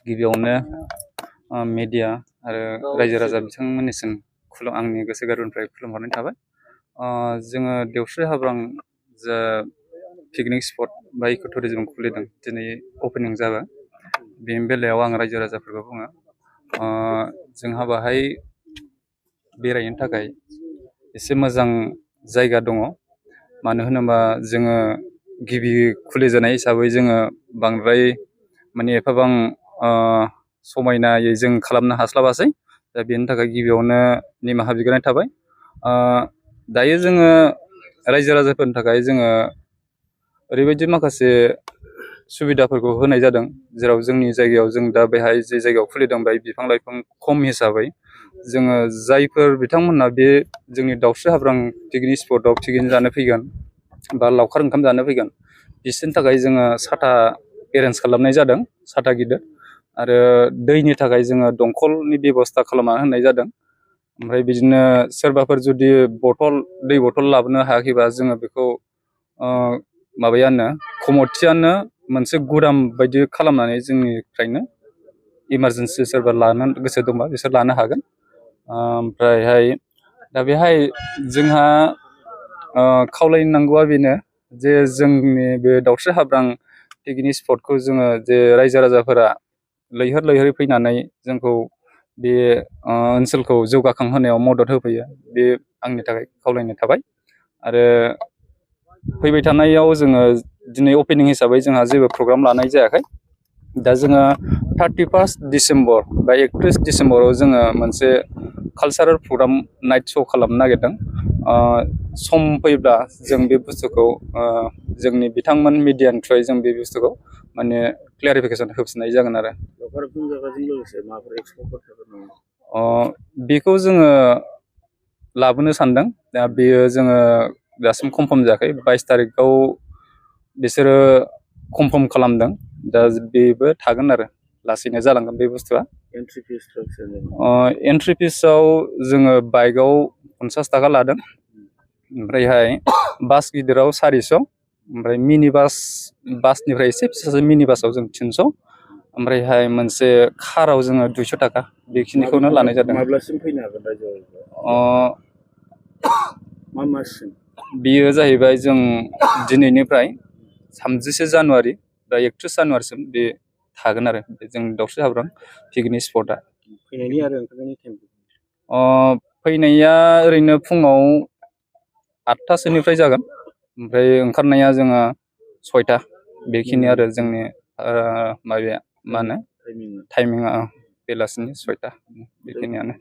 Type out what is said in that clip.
गिबियावनो मिडिया आरो रायजो राजा बिथांमोननिसिम आंनि गोसो गोरबोनिफ्राय खुलुमहरनाय थाबाय। जोङो देवस्रि हाब्रां जा पिकनिक स्पट बा इक' टुरिजम खुलिदों दिनै अपेनिं जाबाय। बेनि बेलायाव आं रायजो राजाफोरखौ बुङो जोंहा बाहाय बेरायनो थाखाय एसे मोजां जायगा दङ। मानो होनोबा जोङो गिबि खुलिजेननाय हिसाबै जोङो बांद्राय माने एफाबां समायनायै जों खालामनो हास्लाबासै। दा बेनि थाखाय गिबियावनो निमाहा बिग्रोनाय थाबाय। दायो जोङो रायजो राजाफोरनि थाखाय जोङो ओरैबायदि माखासे सुबिदाफोरखौ होनाय जादों, जेराव जोंनि जायगायाव जों दा बेहाय जे जायगायाव खुलिदों बेहाय बिफां लाइफां खम हिसाबै जोङो जायफोर बिथांमोनहा बे जोंनि दावस्रि हाब्रां पिकनिक स्पटआव पिकनिक जानो फैगोन बा लावखार ओंखाम जानो फैगोन, बिसोरनि थाखाय जोङो साथा एरेन्ज खालामनाय जादों, साथा गिदिर। आरो दैनि थाखाय जोङो दंखलनि बेब'स्था खालामना होनाय जादों। ओमफ्राय बिदिनो सोरबाफोर जुदि दै बथल लाबोनो हायाखैबा जोङो बेखौ कमिटियानो मोनसे गुदाम बायदि खालामनानै जोंनिफ्रायनो इमारजेन्सि सोरबा लानो गोसो दंबा बिसोर लानो हागोन। ओमफ्रायहाय दा बेहाय जोंहा खावलायनांगौआ बेनो जे जोंनि बे दावस्रि हाब्रां पिकनिक स्पटखौ जोङो जे रायजो राजाफोरा लैहोर लैहोरै फैनानै जोंखौ बे ओनसोलखौ जौगाखांहोनायाव मदद होफैयो, बे आंनि थाखाय खावलायनाय थाबाय। आरो फैबाय थानायाव जोङो दिनै अपेनिं हिसाबै जोंहा जेबो प्रग्राम लानाय जायाखै। दा जोङो 31 डिसेम्बर बा 31 डिसेम्बराव जोङो मोनसे कालचारेल प्रग्राम नाइट श' खालामनो नागिरदों। सम फैब्ला जों बे बुस्थुखौ जोंनि बिथांमोन मिडियानिफ्राय जों बे बुस्थुखौ माने क्लियारिफिकेसन होफिननाय जागोन आरो। बेखौ जोङो लाबोनो सानदों। दा बेयो जोङो दासिम कनफार्म जायाखै। 22 तारिखआव बिसोरो कनफार्म खालामदों। दा बेबो थागोन आरो लासैनो जालांगोन बे बुस्थुआ। एन्ट्रि फिसआव जोङो बाइकआव 50 थाखा लादों। ओमफ्रायहाय बास गिदिराव 400, ओमफ्राय बासनिफ्राय एसे फिसासो मिनि बासाव जों 300, ओमफ्रायहाय मोनसे काराव जोङो 200 थाखा बेखिनिखौनो लानाय जादों। माब्लासिम फैनो हागोन रायजोआव? मा माससिम? बियो जाहैबाय जों दिनैनिफ्राय 30 जानुवारि बा 31 जानुवारिसिम बे थागोन आरो जों दावस्रि हाब्रां पिकनिक स्पटआ। फैनायनि आरो ओंखारनायनि टाइम? फैनाया ओरैनो फुङाव 8थासोनिफ्राय जागोन, ओमफ्राय ओंखारनाया जोङो 6ता। बेखिनि आरो जोंनि टाइमिंआ बेलासिनि 6ता बेखिनियानो।